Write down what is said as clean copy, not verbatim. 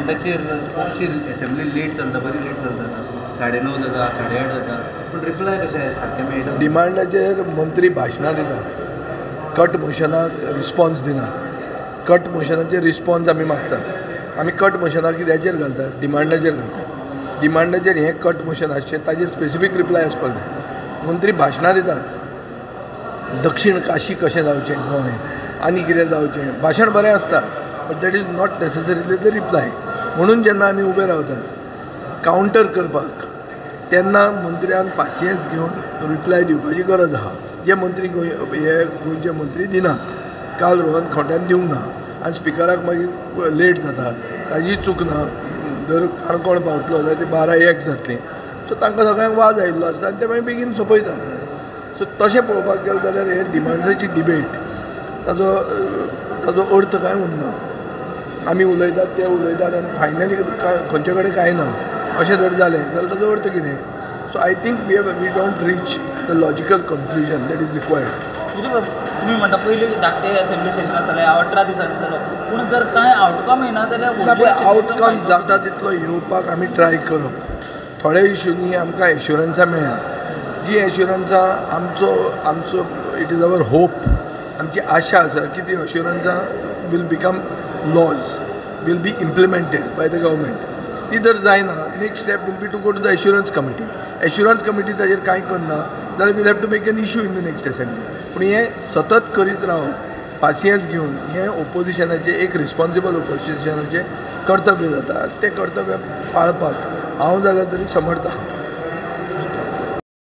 आनी ताचेर खुबशी असेंब्ली लेट चलता, बरी लेट चलता, 9:30 जाता, 8:30 जाता, पूण रिप्लाय कशें सारकें मेळटा? डिमांडाचेर मंत्री भाशणां दितात, कट मोशनाक रिस्पॉन्स दिनात. कट मोशनाचेर रिस्पॉन्स आमी मागतात. आमी कट मोशनाक कित्याचेर घालतात? डिमांडाचेर घालतात. डिमांडाचेर हें कट मोशन आसचें, ताजेर स्पेसिफीक रिप्लाय आसपाक जाय. मंत्री भाशणां दितात, दक्षीण काशी कशें जावचें गोंय आनी कितें जावचें, भाशण बरें आसता, but that is not necessarily the reply. म्हणून जेन्ना आमी उबे रावतात कावंटर करपाक तेन्ना मंत्र्यान पासियेंस घेवन रिप्लाय दिवपाची गरज आसा. जे मंत्री हे गोंयचे मंत्री दिनात, काल रोहन खंवट्यान दिवंक ना आनी स्पिकराक मागीर लेट जाता, ताजी चूक ना. जर काणकोण पावतलो जाल्यार ती 12-1 जातली, सो तांकां सगळ्यांक वाज आयिल्लो आसता आनी ते मागीर बेगीन सोंपयतात. सो तशें पळोवपाक गेलें जाल्यार हे डिमांड्साची डिबेट ताजो ताजो अर्थ कांय उरना. आमी उलयतात ते उलयतात आनी फायनली खंयचे कडेन कांय ना अशें जर जालें जाल्यार ताजो अर्थ कितें? So I think we don't reach the logical conclusion that is required. तुमी म्हणटा पयलीं धाकटे असेंब्ली सेशन आसतालें 18 दिसांनी जालो, पूण जर कांय आवटकम येना जाल्यार आवटकम जाता तितलो येवपाक आमी ट्राय करप. थोड्या इशूंनी आमकां एश्युरन्सां मेळ्ळा, जी एश्युरन्सां आमचो आमचो it is our hope, आमची आशा आसा की ती एश्युरन्सां will become laws, will be implemented by the government. ती जर जायना, next step will be to go to the assurance committee. Assurance committee ताजेर कांय करना जाल्यार we'll have to make an issue in the next assembly. पूण हें सतत करीत रावप, पासियेंस घेवन, हें ओपोजिशनाचें एक रिस्पोन्सिबल ओपोजिशनाचें कर्तव्य जाता. तें कर्तव्य पाळपाक हांव जाल्यार तरी समर्थ आहा.